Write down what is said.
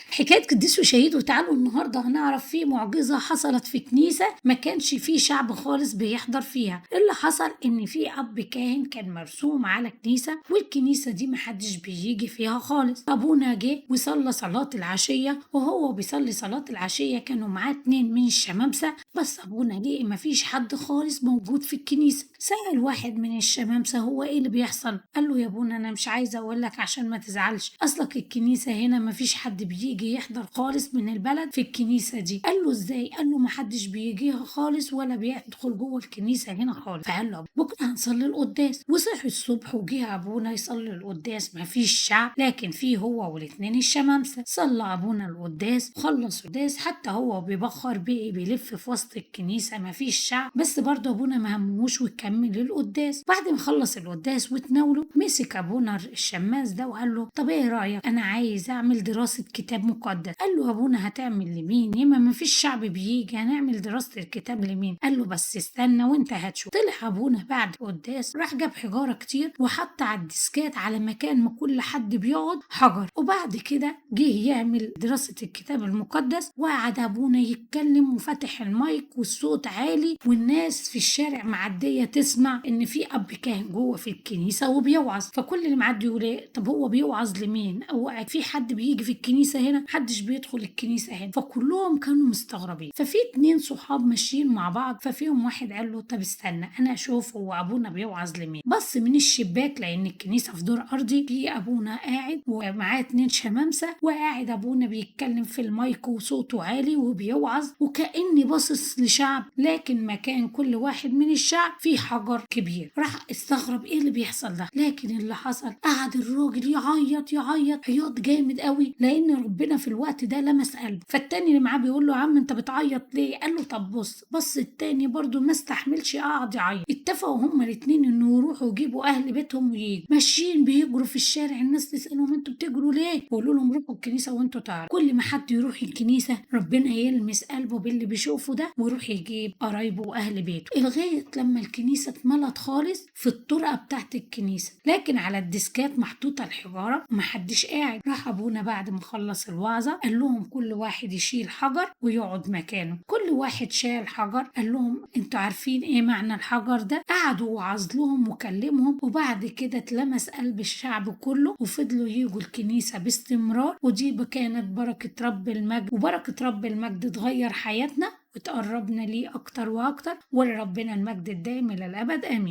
حكاية قديس وشهيد. وتعالوا النهاردة هنعرف فيه معجزة حصلت في كنيسة ما كانش فيه شعب خالص بيحضر فيها. اللي حصل ان في اب كاهن كان مرسوم على كنيسة، والكنيسة دي محدش بيجي فيها خالص. ابونا جه وصلى صلاة العشية، وهو بيصلي صلاة العشية كانوا معاه 2 من الشمامسة، بس ابونا لقي مفيش حد خالص موجود في الكنيسة. سأل واحد من الشمامسة هو ايه اللي بيحصل؟ قال له يا ابونا انا مش عايزة اقول لك عشان ما تزعلش، اصلك الكنيسة هنا مفيش حد بيجي يحضر خالص من البلد في الكنيسة دي. قال له ازاي؟ قال له محدش بيجيها خالص ولا بيدخل جوه الكنيسة هنا خالص. فقال له بكرة هنصلي القداس. وصحي الصبح وجه ابونا يصلي القداس، مفيش شعب، لكن فيه هو والاتنين الشمامسة. صلى ابونا القداس وخلص القداس، حتى هو بيبخر بقي بيلف في وسط الكنيسة مفيش شعب، بس برضه ابونا ما هموش وكمل القداس. بعد ما خلص القداس وتناوله، مسك ابونا الشماس ده وقال له طب ايه رأيك، انا عايز اعمل دراسة كتاب مقدس. قال له ابونا هتعمل لمين؟ ياما ما فيش شعب بيجي، هنعمل دراسة الكتاب لمين؟ قال له بس استنى وانت هتشوف. طلع ابونا بعد القداس راح جاب حجارة كتير وحط على الديسكات على مكان ما كل حد بيقعد حجر، وبعد كده جه يعمل دراسة الكتاب المقدس، وقعد ابونا يتكلم وفتح المايك والصوت عالي، والناس في الشارع معدية تسمع ان في اب كاهن جوه في الكنيسة وبيوعظ. فكل اللي معدي يقول ايه، طب هو بيوعظ لمين؟ هو في حد بيجي في الكنيسة هنا؟ محدش بيدخل الكنيسة هنا. فكلهم كانوا مستغربين. ففي 2 صحاب ماشيين مع بعض، ففيهم واحد قال له طب استنى انا اشوف هو ابونا بيوعظ لمين. بص من الشباك لان الكنيسة في دور ارضي، في ابونا قاعد ومعاه 2 شمامسة، وقاعد ابونا بيتكلم في المايك وصوته عالي وبيوعظ، وكأني باصص لشعب، لكن مكان كل واحد من الشعب في حجر كبير. راح استغرب ايه اللي بيحصل ده، لكن اللي حصل قعد الراجل يعيط يعيط عياط جامد قوي، لان ربنا في الوقت ده لمس قلبه. فالتاني اللي معاه بيقول له يا عم انت بتعيط ليه؟ قال له طب بص. بص التاني برضو ما استحملش قعد يعيط. اتفقوا هما الاتنين انه يروحوا يجيبوا اهل بيتهم وييجوا. ماشيين بيجروا في الشارع، الناس تسالهم انتوا بتجروا ليه؟ بيقولوا لهم روحوا الكنيسه وانتوا تعرفوا. كل ما حد يروح الكنيسه ربنا يلمس قلبه باللي بيشوفه ده ويروح يجيب قرايبه واهل بيته، لغايه لما الكنيسه اتملت خالص في الطرقه بتاعت الكنيسه، لكن على الديسكات محطوطه الحجاره ومحدش قاعد. راح ابونا بعد ما خلص الوعظه قال لهم كل واحد يشيل حجر ويقعد مكانه. كل واحد شال حجر، قال لهم انتوا عارفين ايه معنى الحجر ده؟ قعدوا وعظ لهم وكلمهم، وبعد كده اتلمس قلب الشعب كله وفضلوا يجوا الكنيسه باستمرار. ودي كانت بركه رب المجد، وبركه رب المجد تغير حياتنا وتقربنا ليه اكتر واكتر، ولربنا المجد الدائم الى الابد، امين.